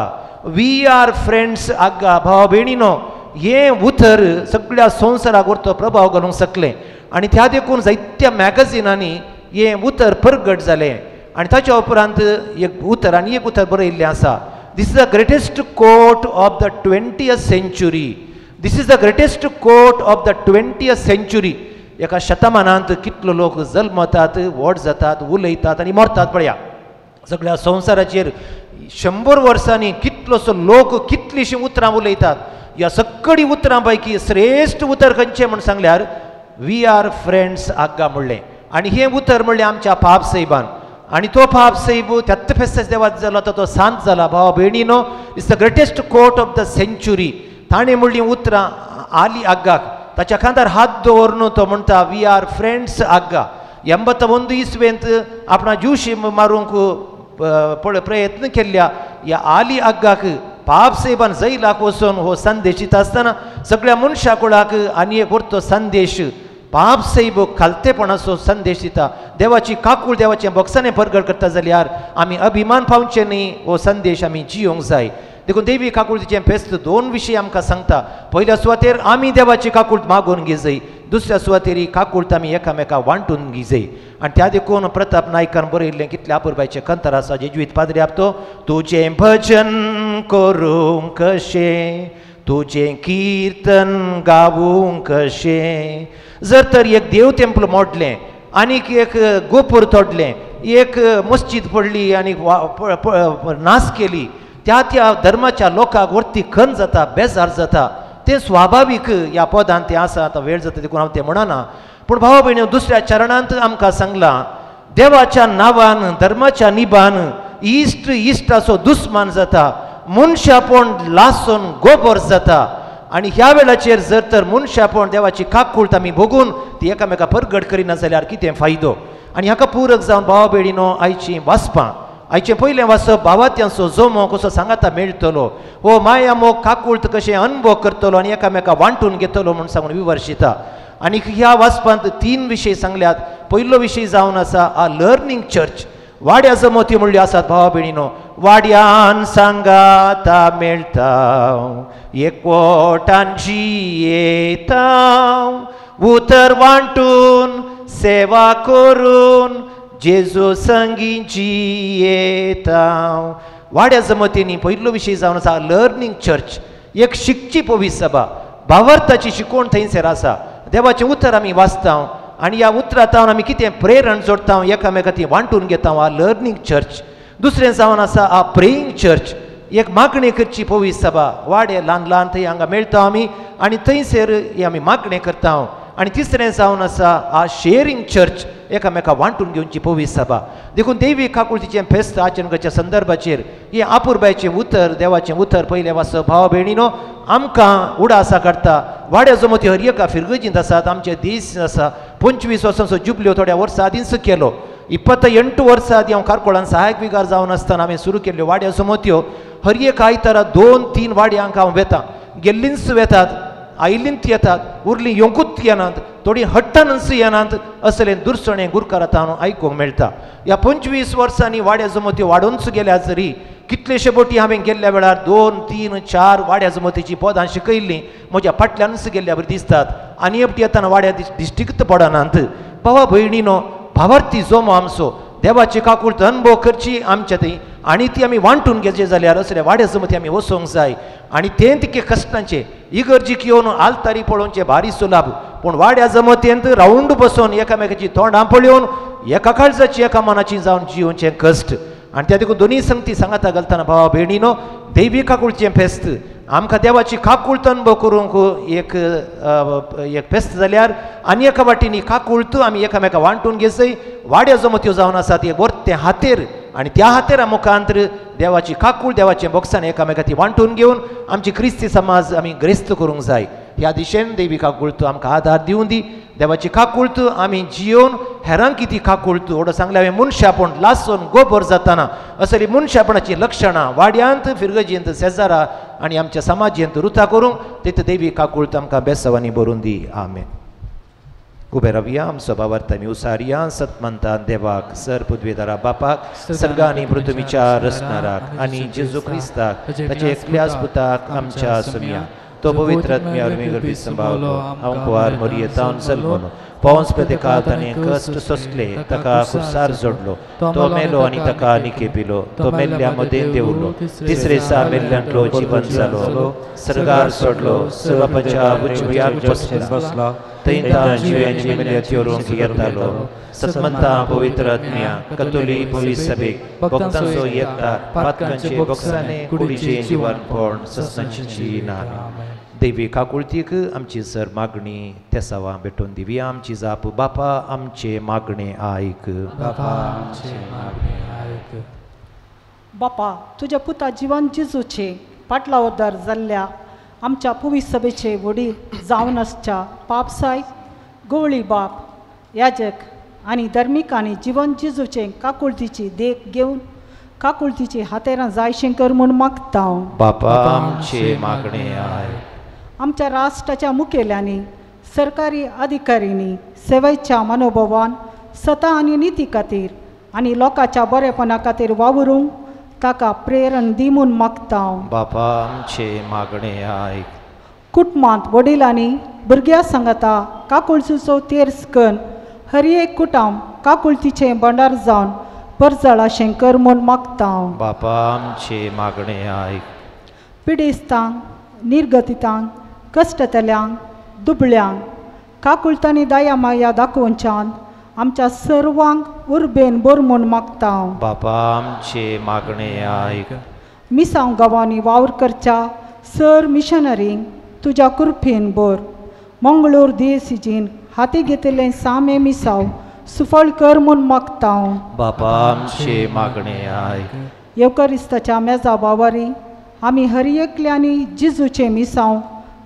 we are friends आग्गा. भावा भयणीनो हें उतर सगळ्या संवसाराक व्हरतो प्रभाव घालूंक शकलें आनी त्या देखून जायत्या मॅगझिनांनी हें उतर परगट जालें. आनी ताच्या उपरांत एक उतर आनी एक उतर बरयिल्लें आसा, this is the greatest quote of the 20th century. This is the greatest quote of the 20th century. एका शतमानांत कितलो लोक जल्मतात, व्हड जातात, उलयतात आनी मरतात. पळया सगळ्या संवसाराचेर 100 वर्सांनी कितलोसो लोक कितलीशीं उतरां उलयतात. ह्या सगळीं उतरां पैकी श्रेश्ठ उतर खंयचें म्हूण सांगल्यार we are friends आग्गा म्हणलें. आनी हें उतर म्हणलें आमच्या पाप साहेबान. आनी तो पाप साहेब त्यात फेस्तास देवात जालो, आतां तो सांत जाला. भावा भयणीनो, it's the greatest quote of the century. ताणें म्हणलीं उतरां आली आग्गाक, ताच्या खांदार हात दवरून तो म्हणटा we are friends आग्गा. 81 इस्वेंत आपणा ज्यूशी मारूंक प्रयत्न केल्ल्या ह्या आली आग्गाक पाप साहेबान जैलाक वचून हो संदेश दिता आसतना सगळ्या मनशा कुळाक आनी एक वरतो संदेश पाप साहेब खालतेपणाचो संदेश दिता. देवाची काकूळ देवाचें बक्षाणें परगट करता जाल्यार आमी अभिमान पावचे न्ही, हो संदेश आमी जियोंक जाय. देखून देवी काकुळतीचें फेस्त दोन विशय आमकां सांगता. पयल्या सुवातेर आमी देवाची काकूळत मागून घेजय, दुसऱ्या सुवातेर ही काकूळत आमी एकामेका वांटून घेजय. आनी त्या देखून प्रताप नायकान बरयल्लें कितलें अपुरबायचें कंतर आसा. जेजुईत पाद्री आपतो, तुजें भजन करूंक कशें, तुजें किर्तन गावूंक कशें. जर तर एक देव टेम्पल मोडलें आनीक एक गोपूर तोडलें, एक मस्जिद पडली आनी नाश केली, त्या त्या धर्माच्या लोकांक वरती खन जाता, बेजार जाता. तें स्वाभावीक ह्या पदान तें आसा. आतां वेळ जाता देखून हांव तें म्हणना. पूण भावा भयणी, दुसऱ्या चरणांत आमकां सांगलां देवाच्या नांवान धर्माच्या निबान इश्ट इश्टाचो दुस्मान जाता, मनशापण लासून गोबर जाता. आनी ह्या वेळाचेर जर तर मनशापण देवाची काकूळत आमी भोगून ती एकामेका परगट करिना जाल्यार कितें फायदो. आनी हाका पूरक जावन भावा भयणीनो आयचीं वाचपां, आयचें पयलें वाचप भावात्यांचो जोमो कसो सांगाता मेळटलो, हो माया मोग काकूळत कशें अनुभव करतलो आनी एकामेका वांटून घेतलो म्हूण सांगून विवर्शिता. आनी ह्या वाचपांत 3 विशय सांगल्यात. पयलो विशय जावन आसा अ लर्नींग चर्च. वाड्या जमोती म्हणल्यो आसात भावा भयणीनो. वाड्यान सांगाता मेळटा, एकवटान जियेता, उतर वांटून सेवा करून जेजू संगी जियेता. वाड्या जमतींनी पयलो विशय जावन आसा लर्नींग चर्च. एक शिकची पवित्र सभा, भावार्थाची शिकवण थंयसर आसा. देवाचें उतर आमी वाचता आनी ह्या उतरांत आमी कितें प्रेरण जोडटा, एकामेका ती वांटून घेता. आ लर्नींग चर्च. दुसरें जावन आसा आ प्रेयींग चर्च. एक मागणें करची पवित्र सभा. वाडे ल्हान ल्हान थंय हांगा मेळटा आमी आनी थंयसर आमी मागणें करता. आनी तिसरें जावन आसा आ शेअरींग चर्च. एकामेका वांटून घेवची पवित्र सभा. देखून देवी काकुळतीचें फेस्त आचरण करच्या संदर्भाचेर हें अपुरबायचें उतर, देवाचें उतर पयलें वाचप भावा भयणीनो आमकां उडासा काडटा. वाड्या जमती हर एका फिरगर्जींत आसात, आमचे देश आसा. 25 वर्सांचो जुबल्यो थोड्या वर्सां आदींच केलो. 28 वर्सां आदीं हांव कारकोळान सहायक विगार जावन आसतना हांवें सुरू केल्ल्यो वाड्या जमत्यो. हर एक आयतारा 2-3 वाड्यांक हांव वेता, गेल्लींच वेतात, आयिल्लींच येतात, उरलीं येवंकूच येनात, थोडीं हट्टानच येनात, असलें दुरसणें गुरकारांत आयकूंक मेळटा. ह्या 25 वर्सांनी वाड्या जमत्यो वाडोवनच गेल्या जरी कितलेशे बोटी हांवें गेल्ल्या वेळार 2, 3, 4 वाड्या जमतीचीं पदां शिकयल्लीं म्हज्या फाटल्यानच गेल्ल्या बरी दिसतात. आनी एकटी येतना वाड्या दिश्टीकच पडनात. भावा भयणीनो, भावार्थी जोमो आमचो देवाची काकूळत अनुभव करची आमच्या थंय आनी ती आमी वांटून घेवचे जाल्यार असले वाड्या जमती आमी वचोंक जाय. आनी तें तितकें कश्टांचें. इगर्जीक येवन आलतारी पळोवचें भारी सुलाभ, पूण वाड्या जमतेंत रावंड बसून एकामेकाची तोंडां पळोवन एका काळजाची एका मनाची जावन जियोवचें कश्ट. आनी त्या देखून दोनूय संगती सांगाता घालतना भावा भयणीनो, देवी काकुळचें फेस्त आमकां देवाची काकूळत अनुभव करूंक एक एक फेस्त जाल्यार आनी एका वाटेनी काकूळत आमी एकामेका वांटून घेसय. वाड्या जमत्यो जावन आसात एक वर्तें हातेर आनी त्या हातेरा मुखांतर देवाची काकूळ देवाचें बक्षाण एकामेका ती वांटून घेवन आमची क्रिस्ती समाज आमी ग्रेस्त करूंक जाय. ह्या दिशेन देवी काकूळत आमकां आदार दिवं दी. देवाची काकूळत आमी जियोवन हेरांक ती काकूळत व्हडो सांगलें हांवें, मनशापण लासून गोबर जातना असली मनशापणाचीं लक्षणां वाड्यांत फिरगजींत शेजारा आनी आमच्या समाजेंत रुता करूंक तितू देवी काकूळत आमकां बेसवांनी भरून दी. आमेन. उबे रावया, आमचो भावार्थ आमी उसारया. सतमंतान देवाक, सर पृथ्वीधरा बापाक, सर्ग आनी पृथ्वीच्या रचणाराक आनी जेजू क्रिस्ताक ताचे एकल्याच पुताक आमच्या सुमया तो पवित्र आत्म्या वरवीं गर्भी संभावलो, हांव कुवार मोरयेतावन जल्मलो, पौंस पेदेकात आनी कश्ट सोंसले, ताका खुरसार जोडलो, तो मेलो आनी ताका निके पिलो, तो मेल्ल्या मदें देंवलो, तिसरे दिसा मेल्ल्यांतलो जिवन जालो, सर्गार सोडलो, बापाच्या उजव्याक बसला, थंय तां जिव्यांची मेल्ल्याची व्हरूंक येतालो. सतमंता पवित्र आत्म्या कतोली पवित्र सभेक भक्तांचो एकता पातकांचे बोगसाने कुडीचें जिवनपण ससनाची ना. देवी काकुळतीक आमची सर मागणी तेसावां भेटोवन दिवया. आमची जाप बापा आमचे मागणे आयक. बापा आमचे मागणे आयक. बापा तुज्या पुता जिवन जेजूचे पाटलावदार जाल्ल्या आमच्या पुवी सभेचे वडील जावन आसच्या पापसाय गवळी बाप याजक आनी धर्मिकांनी जिवन जेजूचे काकुळतीची देख घेवन काकुळतीची हातेरां जायशें कर म्हूण मागता. बापा आमचे मागणे आयक. आमच्या राष्ट्राच्या मुखेल्यांनी सरकारी अधिकाऱ्यांनी सेवेच्या मनोभावान सता आनी निती खातीर आनी लोकांच्या बरेपणा खातीर वावरूंक ताका प्रेरण दी म्हूण मागता. बापा आमचे मागणे आयक. कुटुंबांत वडिलांनी भुरग्यां सांगाता काकुळतीचो तेर्स करून हर एक कुटुंब काकुळतीचें भांडार जावन परजळाशें कर म्हूण मागता. बापा आमचे मागणे आयक. पिडेस्तांक निर्गतितांक कश्टतल्यांक दुबळ्यांक काकुळतांनी दया माया दाखोवच्यान आमच्या सर्वांक उर्बेन बोर म्हूण मागता. बापा आमचे मागणे आयक. मिसांव गांवांनी वावर करच्या सर मिशनरींक तुज्या कृपेन बोर. मंगळूर दियेसीजीन हाती घेतिल्लें सामे मिसांव सुफळ कर म्हूण मागता. बापा आमचे मागणे आयक. येवकरिस्ताच्या मेजा बावारी आमी हर एकल्यांनी जेजूचें मिसांव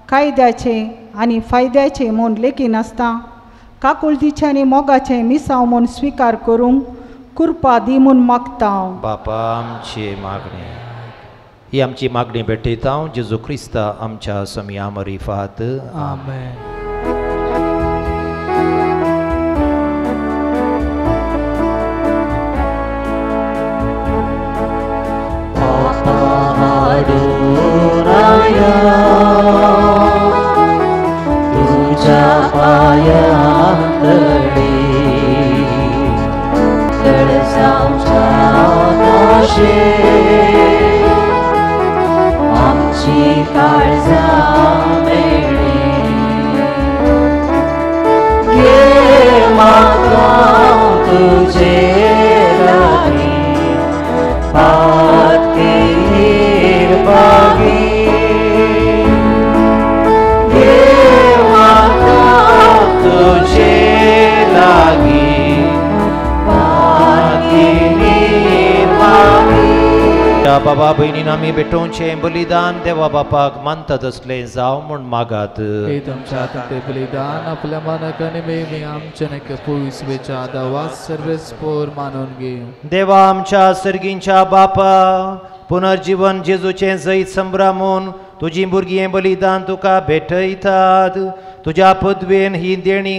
कायद्याचें आनी फायद्याचें म्हूण लेखिनासता काकुळतीचें आनी मोगाचें मिसांव म्हूण स्विकार करूंक कृपा दी म्हूण मागता. बापा आमचे मागणे. ही आमची मागणी भेटयता जेजू क्रिस्ता आमच्या सोमया मरिफात. आमेन. तुझ्या पायांतळी तळसावच्या काशे आमची काळजां मेळ्ळी घे म्हाका तुजे लागीं पातकी निर्भागी तुझे लागी पातकी निर्भागी. बाबा भयणीन आमी भेटोवचें बलिदान देवा बापाक मानता तसलें जावं म्हूण मागात. हे तुमच्या हातांतलें बलिदान आपल्या मनाक आनी मेमी आमच्या नक्की पविसवेच्या दावास सर्वेस्पोर मानून घे. देवा आमच्या सर्गींच्या बापा पुनर्जीवन जेजूचें जैत संभ्रमून तुजी भुरगीं बलिदान तुका भेटयतात. तुज्या पदवेन ही देणी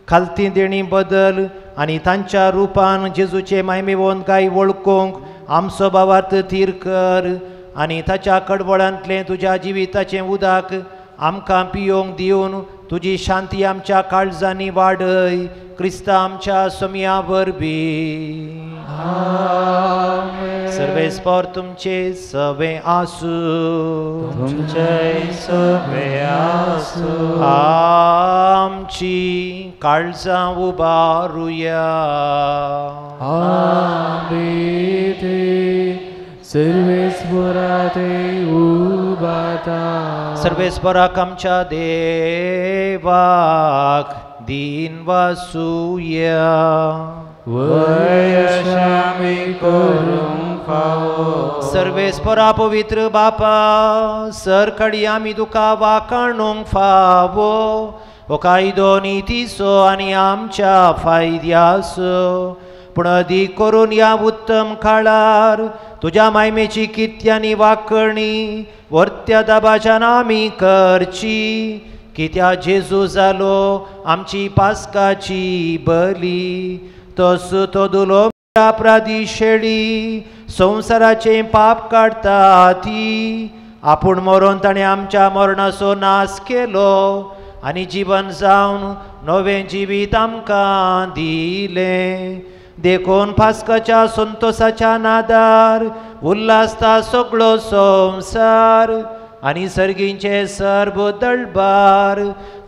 खालती देणी बदल आनी तांच्या रुपान जेजूचे मायमेवोन काय वळखूंक आमचो भावार्थ थीर कर आनी ताच्या कडवळांतलें तुज्या जिविताचें उदक आमकां पियोवंक दिवन तुजी शांती आमच्या काळजांनी वाडय. क्रिस्ता आमच्या सोमया वरवीं. सर्वेस्पोर तुमचे सवे आसूं. तुमचे सवे आसूं. आमची काळजां उबारुया. आमी ते सर्वेस्पोरा ते उबाता. सर्वेस्पोराक आमच्या देवाक दीन वासुया. वयशामी करूंक फावो. सर्वेस्पोरा पवित्र बापा सरकडी आमी तुका वाखाणूंक फावो. हो कायदो नितीचो आनी आमच्या फायद्याचो पूण अदीक करून ह्या उत्तम काळार तुज्या मायमेची कित्यानी वाकणी वर्त्या दाबाच्यान आमी करची. कित्या जेजू जालो आमची पास्काची बली तसो तो दुलो अपराधी शेळी संवसाराचें पाप काडटा ती आपूण मरोन ताणें आमच्या मरणाचो नाश केलो आनी जिवन जावन नवें जिवीत आमकां दिलें. देखून फास्काच्या संतोसाच्या नादार उल्हासता सगळो संवसार आनी सर्गींचे सर्व दळबार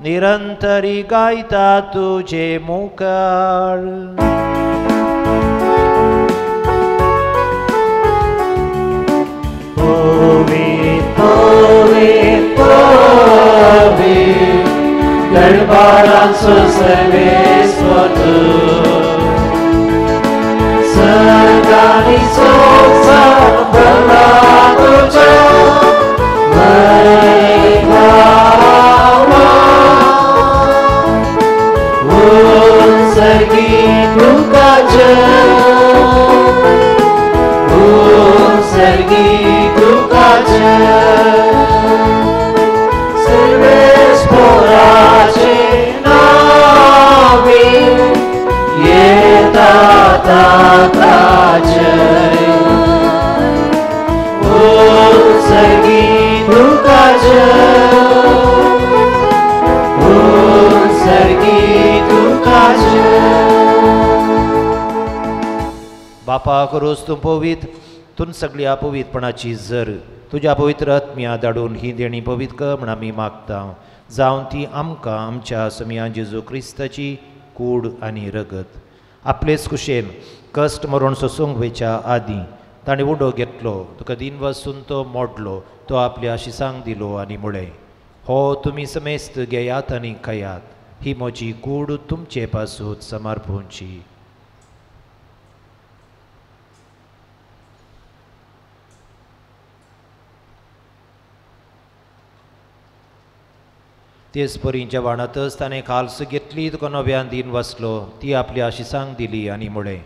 निरंतरी गायता तुजे मुखार. पवित्र पवित्र पवित्र दळबारांचो सर्वेस्पर सर्गांनी संवसार भरला तुज्या वैभवान. उत्सर्गी तुका जय, उत्सर्गी तुका जय, सर्वेस्पराचे नावे येता ताका जय. उत्सर्गी तुका जय, उत्सर्गी तुका जय. बापा करूस तूं पवित्र, तूं सगळ्या पवित्रपणाची जर तुज्या पवित्र आत्म्या धाडून ही देणी पवित्र कर म्हण आमी मागता, जावन ती आमकां आमच्या समिया जेजू क्रिस्ताची कूड आनी रगत. आपलेच कुशेन कश्ट मरण सोसूंक वयच्या आदीं ताणें उडो घेतलो, तुका दिन वसून तो मोडलो, तो आपल्या शिसांक दिलो आनी म्हळें, हो तुमी समेस्त घेयात आनी खायात, ही म्हजी कूड तुमचे पासून समर्पूंची. तेच परी जेवणातच ताणें काल्स घेतली, तुका नव्यान दिन वाचलो, ती आपल्या शिसांक दिली आनी म्हळें,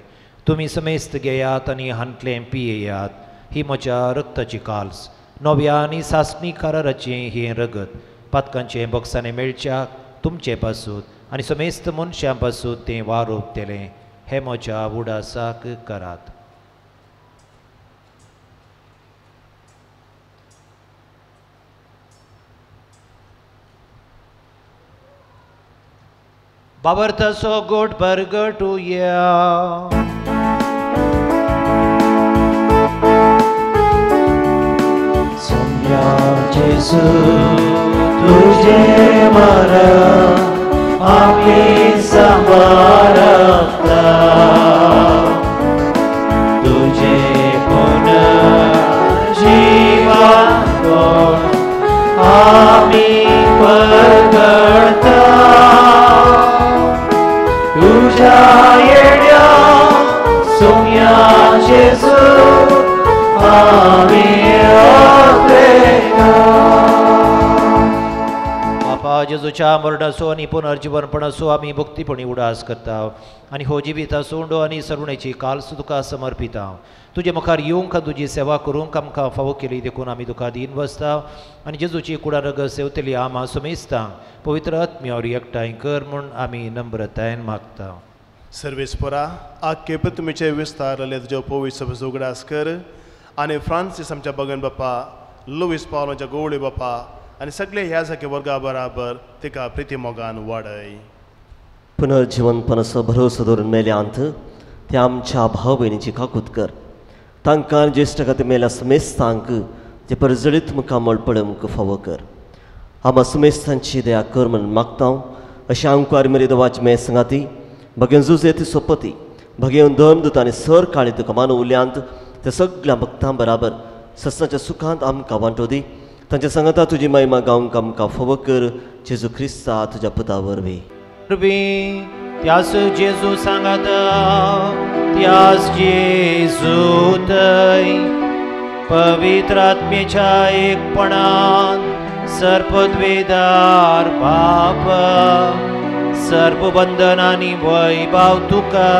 तुमी समेस्त घेयात आनी हांतलें पियेयात, ही म्हज्या रक्ताची काल्स, नव्या आनी सासणी कराराचें हें रगत, पातकांचें बक्षाणें मेळच्या तुमचे पासून आनी समेस्त मनशां पासून तें वारोवतलें, हें म्हज्या उडासाक करात. बाबर्थाचो गोट बरगटुया. सोम्या जेजू तुझे मरण आमी सांबारता, तुझे पुनर्जीवन आमी परगडता, तुझ्या येण्या सोम्या जेजू आमी अपेक्षा. बापा जेजूच्या मरणाचो आनी पुनर्जीवनपणाचो आमी भक्तीपणी उडास करता आनी हो जिविताचो उंडो आनी सरुणेची काल्स तुका समर्पिता. तुजे मुखार येवंक तुजी सेवा करूंक आमकां फावो केली देखून आमी तुका दीन बसता आनी जेजूची कुडा रगत सेवतली आमा समेस्तांक पवित्र आत्म्यावर एकठांय कर म्हूण आमी नम्रतायेन मागता. सर्वेस्परा आख्खे पृथ्वीचे विस्तारले तुज्या पवित्र सभेचो उगडास कर आनी फ्रांसीस आमच्या बगन बापा, लुईस पावल आमच्या गोवळी बापा आनी सगळे ह्या सारके वर्गा बराबर तिका प्रिती मोगान वाडय. पुनर्जीवनपणाचो भरोसो दवरून मेल्यांत ते आमच्या भाव भयणीची काकूत कर, तांकां ज्येश्ठ खातीर मेल्या समेस्तांक जे परजळीत मुखामळ पळोवंक फावो कर. आमा समेस्तांची दया कर म्हूण मागता. अशें आंकवार मेरी देवाची मे संगाती भगेन जुजे ती सोपती भगेवन धर्म दुत आनी सर काळी तुका मानव उल्यांत त्या सगळ्या भक्तां बराबर सस्नाच्या सुखांत आमकां वांटो दी. तांच्या सांगाता तुजी महिमा गावंक आमकां फावो कर, जेजू क्रिस्ता तुज्या पुता वरवीं. त्यास जेजू सांगाता, त्यास जेजू थंय पवित्र आत्मेच्या एकपणान सर्पद्वेदार बाप सर्वबंधन आनी वैभाव तुका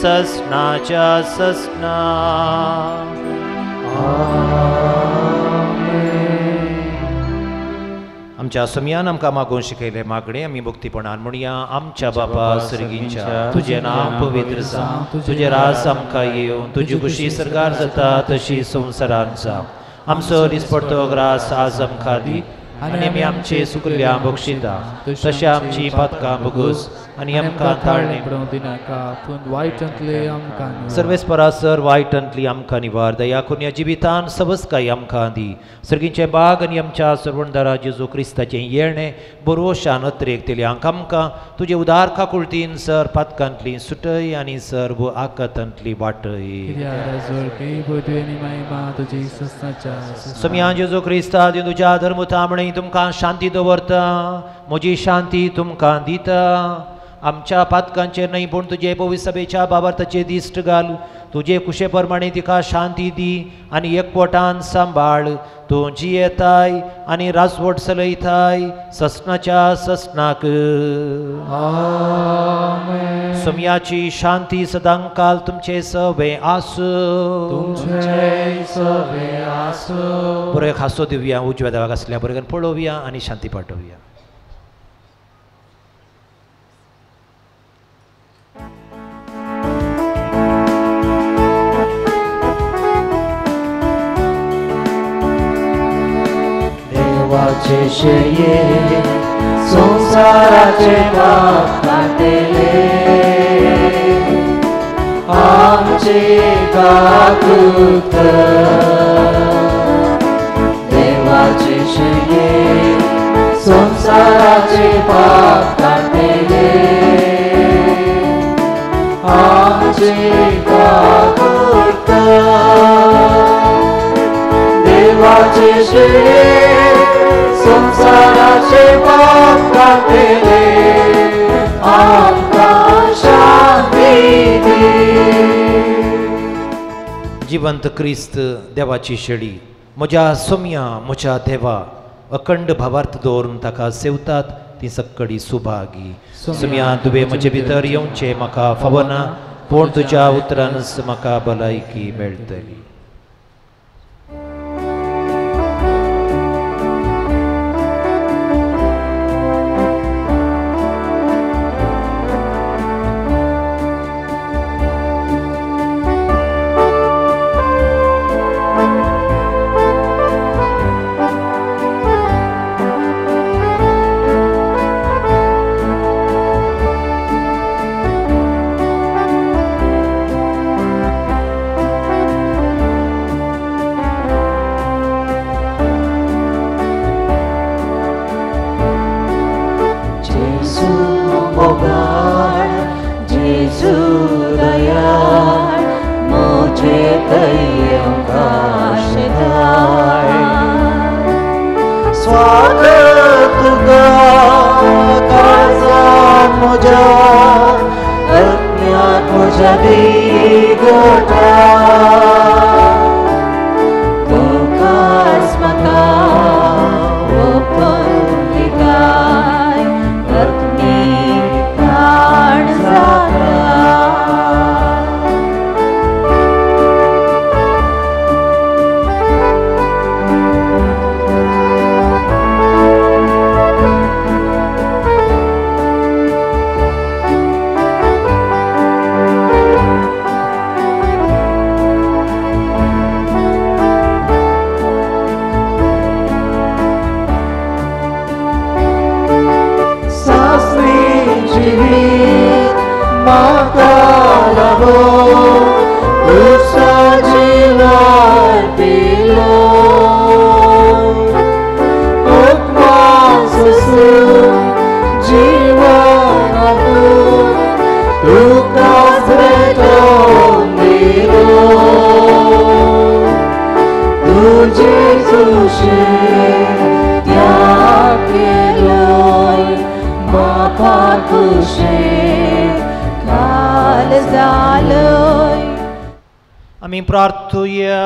ससनाच्या ससना. आमच्या समियान आमकां मागून शिकयलें मागणें आमी भक्तीपणान म्हणया. आमच्या बापा सर्गींच्या, तुजें नांव पवित्र जावं, तुजें राज आमकां येवं, तुजी खुशी सरकार जाता तशी संवसारांत जावं. आमचो दिसपडतो ग्रास आज आमकां दी आनी आमी आमचे सुकल्या बक्षिता तशें आमची पातकां भोगोस आनी आमकां ताळणे पडूं दिनाका पूण वायटांतले आमकां सर्वेस्परा सर वायटांतली आमकां निवार दया करून ह्या जिवितान सवस्काय आमकां दी सर्गींचे बाग आनी आमच्या सर्वणदारा जेजू क्रिस्ताचें येणें बरोशान अत्रेक आमकां तुजे उदार काकुळतीन सर पातकांतली सुटय आनी सर्व आकातांतली वाटय. सोमया जेजू क्रिस्ता तुज्या धर्म तामणे तुमकां शांती दवरता, म्हजी शांती तुमकां दिता. आमच्या पातकांचेर न्हय पूण तुजे पवित्र सभेच्या बाबार्थाचेर दिश्ट घाल. तुजे कुशे प्रमाणे तिका शांती दी आनी एकवटान सांबाळ. तूं जियेताय आनी राजवट चलयताय ससनाच्या ससनाक. सोमयाची शांती सदांकाल तुमचे सवे आसूं. बरें हांसो दिवया, उजव्या देवाक आसल्या बरें पळोवया आनी शांती पाठोवया. देवाचे शेये संसाराचे पाप काडटले आमचे काकुळट. देवाचे शेये संसाराचे पाप काडटले आमचे काकुळट. देवाचे शेये संसाराचे पाप काडटले आमकां शांती दी. जिवंत क्रिस्त देवाची शेळी म्हज्या सोमया म्हज्या देवा अखंड भावार्थ दवरून ताका सेवतात ती सक्कडी सुभागी. सोमया तुवें म्हजे भितर येवचें म्हाका फावना पूण तुज्या उतरानच म्हाका भलायकी मेळटली. आमी प्रार्थुया.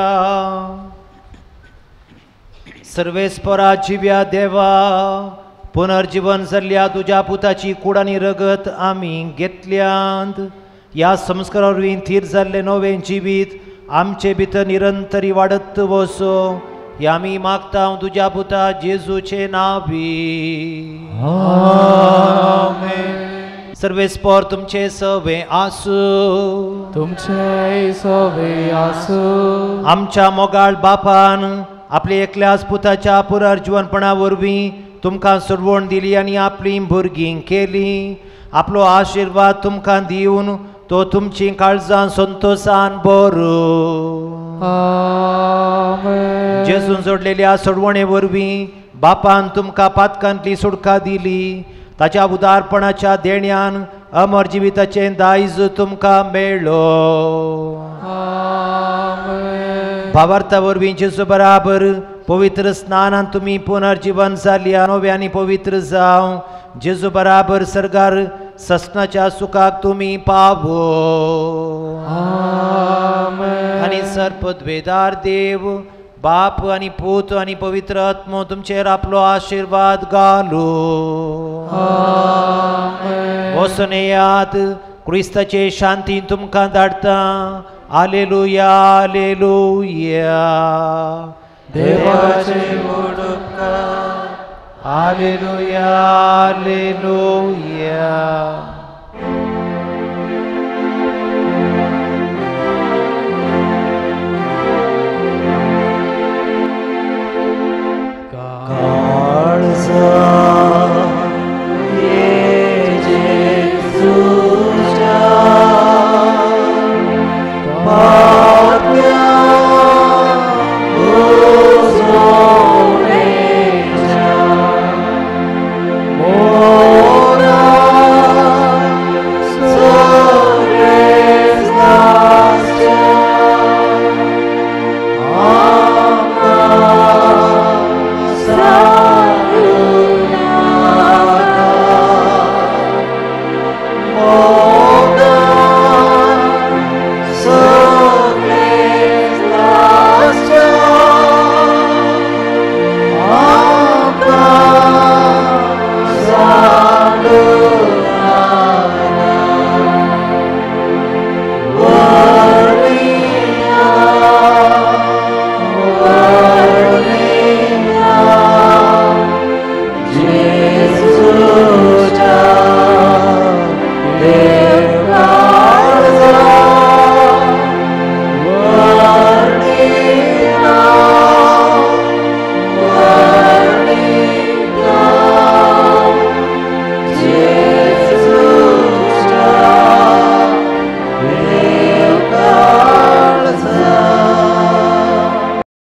सर्वेस्परा जिव्या देवा पुनर्जीवन जाल्ल्या तुज्या पुताची कूड आनी रगत आमी घेतल्यांत. ह्या संस्कारा वरवीं थीर जाल्लें नवें जिवीत आमचे भितर निरंतरी वाडत वचो हे आमी मागता तुज्या पुता जेजूचे नांवी. आमेन. सर्वेस्पर तुमचे सवे आसूं. तुमचे सवे आसूं. आमच्या मोगाळ बापान आपल्या एकल्याच पुताच्या पुनर्जीवनपणा वरवीं तुमकां सोडवण दिली आनी आपलीं भुरगीं केली. आपलो आशिर्वाद तुमकां दिवन तो तुमचीं काळजां संतोसान बरो. जेजून जोडलेल्या सोडवणे वरवीं बापान तुमकां पातकांतली सुटका दिली. ताच्या उदारपणाच्या देण्यान अमर जिविताचें दायज तुमकां मेळ्ळो. भावार्था वरवीं जेजू बराबर पवित्र स्नानान तुमी पुनर्जीवन जाली नवे आनी पवित्र जावं. जेजू बराबर सर्गार ससनाच्या सुखाक तुमी पावो. आनी सर्पद्वेदार देव बाप आनी पूत आनी पवित्र आत्मो तुमचेर आपलो आशिर्वाद घालू. वचून येयात, क्रिस्ताचे शांती तुमकां धाडटा. आलेलुया, आलेलुया. देवाचे व्हड उपकार. आलेलुया, आलेलुया.